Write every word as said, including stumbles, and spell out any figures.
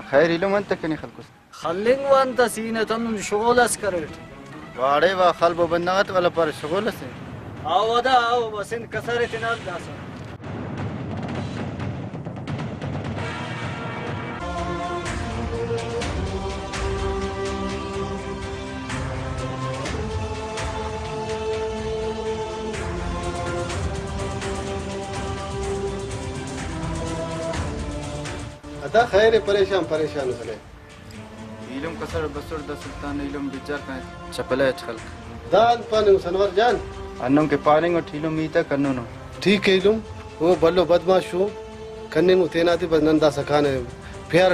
خیر ایلم انت کنے خلکوس؟ خلنگ و انت اس، ای نت ہندن شغل اس کریٹ۔ واڑے وا خل بو بندغ ات ولدا پارے شغل اسے۔ آو ادا آو، بس انت کسر ءِ تینا داسہ۔ ادا خیر ءِ، پریشان پریشان اس نے۔ ایلم کسر بسر دا سلطان، ایلم بجار کنے چپلہ اٹ خلک۔ دا انت پاننگ اس انور جان؟ ہندن کہ پاننگ اٹ ایلم ہیت آ کننو۔ ٹھیک ءِ ایلم، او بھلو بدمعاش ءُ، کننگ ءُ تینا تے، بس نن داسہ کانہ